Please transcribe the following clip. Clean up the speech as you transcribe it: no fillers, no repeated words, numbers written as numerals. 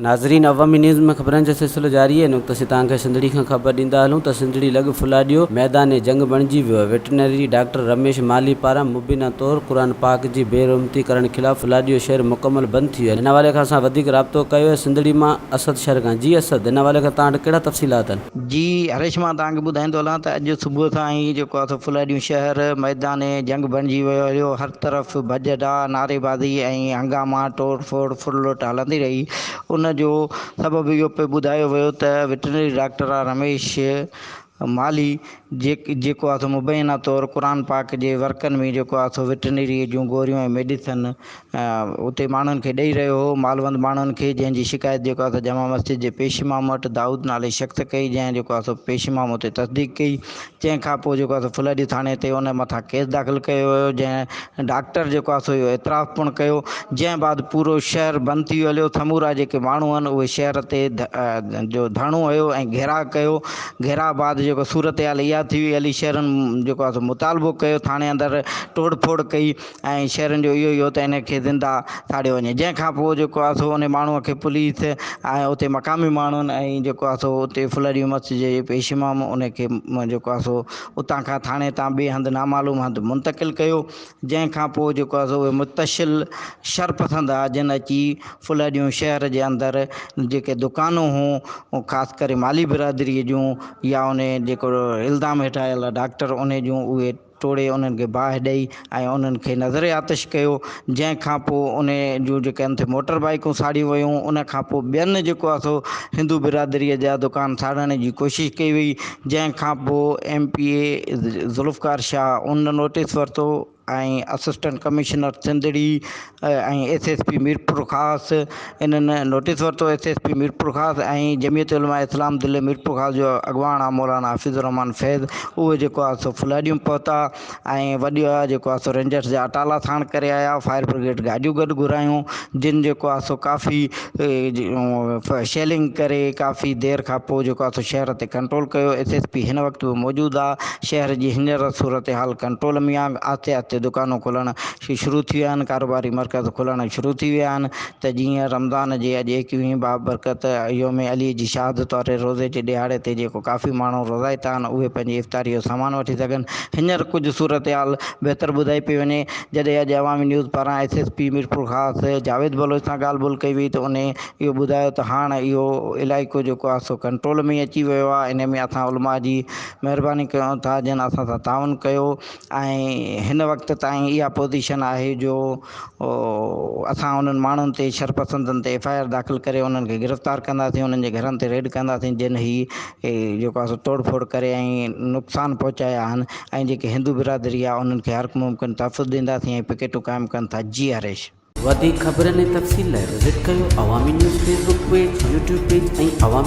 ناظرين عوامي نيوز ۾ خبرن جو سلسلو جاري آهي نقطه سي توهان کي سنڌڙي کان خبر ڏيندا هلون ته سنڌڙي لڳ ڦلاڏيو ميدان جنگ بڻجي ويو ويٽرنري ڊاڪٽر رميش مالهي پاران مبينا طور قرآن پاڪ جي بي حرمتي ڪرڻ خلاف ڦلاڏيو شهر مڪمل بند ٿي ويو ان حوالي کان اسان وڌيڪ رابطو ڪيو آهي سنڌڙي مان اسد شر کان جي اسد ان حوالي کان توهان وٽ ڪهڙا تفصيلات آهن. جي هريش مان توهان کي ٻڌائيندو هلان ته اڄ صبح سان ئي جيڪو آهي سو ڦلاڏيون شهر ميدان جنگ بڻجي ويو هيو هر طرف ڀڄ ڊاهه نعريبازي ۽ هنگاما ٽوڙ ڦوڙ ڦرلٽ هلندي رهي ان جو سبب اهو پئي ٻڌايو ويو ته وٽرنري ڊاڪٽر رميش مالهي جيڪو آهي سو مبينا طور قرآن پاڪ جي ورقن ۾ جيڪو آهي سو وٽرنري جون گوريون ۽ ميڊيسن اتي ماڻهن کي ڏئي رهيو هو مالوند ماڻهن کي جنهن جي شڪايت جيڪو آهي سو جامع مسجد جي پيش امام وٽ دائود نالي شخص ڪئي جنهن جيڪو آهي سو پيش امام اتي تصديق ڪئي جنهن کان پوء جيڪو آهي سو ڦلهڏي ٿاڻي تي ان مٿان ڪيس داخل ڪيو ويو جنهن ڊاڪٽر جيڪو آهي سو اهو اعتراف پڻ ڪيو جنهن بعد پورو شهر بند ٿي ويو هليو سمورا جيڪي ماڻهو آهن اهي شهر تي جو ڌرڻو هنيو ۽ گهيراء ڪيو گهيراء بعد جيڪو صورتحال اها ٿي وئي هلي شهرن جيڪو آهي سو مطالبو ڪيو ٿاڻي اندر ٽوڙ ڦوڙ ڪئي ۽ شهرن جو اهو ئي هو ته ان کي زنده ساڙيو وڃي جنهن کان پوء جيڪو آهي سو ان ماڻهوء کي پوليس ۽ اتي مقامي ماڻهن ۽ جيڪو آهي سو اتي ڦلهڏي مسجد جي پيش امام ان کي جيڪو آهي سو اتان کان ٿاڻي تان ٻئي هنڌ نامعلوم هنڌ منتقل ڪيو جنهن کان پوء جيڪو آهي سو اهي متشل شرپسند ها جن اچي ڦلهڏيون شهر جي اندر جيڪي دڪانون هون خاص ڪري مالي برادري جون يا ان جيڪو الزام هيٺ آيل ڊاڪٽر ان جون اهي ٽوڙي انهن کي باهه ڏئي ۽ انهن کي نظر آتش ڪيو جنهن کان پوء ان جون جيڪي انت موٽر بائيڪون ساڙيون ويون ان کان پوء ٻين جيڪو آهي سو هندو برادري جا دڪان ساڙڻ جي ڪوشش ڪئي وئي جنهن کان پوء M P A Zulfiqar Shah in notice ورتو ۽ assistant commissioner Sindhri ۽ S S P Mirpurkhas انهن نوٽيس ورتو S S P Mirpurkhas ۽ Jamiat Ulema Islam ضلعي ميرپورخاص جو اڳواڻ آ مولانا حفيظ الرحمان فيض اهي جيڪو آ سو ڦلهڏيون پهتا ۽ وڏي آ جيڪو آ سو رينجرس جا اٽالا ساڻ ڪري آيا فائر برگيڊ گاڏيون گڏ گهرايون جن جيڪو آ سو ڪافي شيلنگ ڪري ڪافي دير کان پوء جيڪو آ سو شهر تي ڪنٽرول ڪيو ايس ايس پي هن وقت به موجود آ شهر جي هينئر صورتحال ڪنٽرول ۾ آ آهستي آهستي دڪانون کلڻ شروع ٿي ويا آهن ڪاروباري مرڪز کلڻ شروع ٿي ويا آهن ته جيئن رمضان جي اڄ ايڪويهين بابرڪت يوم علي جي شهادت واري روزي جي ڏهاڙي تي جيڪو ڪافي ماڻهو روزائتا آهن اهي پنهنجي افطاري جو سامان وٺي سگهن. هينئر ڪجهه صورتحال بهتر ٻڌائي پئي وڃي. جڏهن اڄ عوامي نيوز پاران S S P Mirpurkhas Javed Baloch سان ڳالهه ٻولهه ڪئي وئي ته انهي اهو ٻڌايو ته هاڻ اهو علائقو جيڪو آهي سو ڪنٽرول ۾ اچي ويو آهي انهي ۾ اسان علماء جي مهرباني ڪيون ٿا جن اسان سان تعاون ڪيو ۽ هن وقت تائين اها پوزيشن آهي جو اسان انهن ماڻهن تي شرپسندن تي ايف I R داخل ڪري انهن کي گرفتار ڪنداسين انهن جي گهرن تي ريڊ ڪنداسين جن هي جيڪو آهي سو ٽوڙ ڦوڙ ڪري ۽ نقصان پهچايا آهن ۽ جيڪي هندو برادري آهي انهن کي هر ممڪن تحفظ ڏينداسين ۽ پڪيٽون قائم ڪن ٿا جي هريش. وڌيڪ خبرن ۽ تفصيل لاء وزٽ ڪيو Awami news Facebook page, YouTube page ۽ Awami.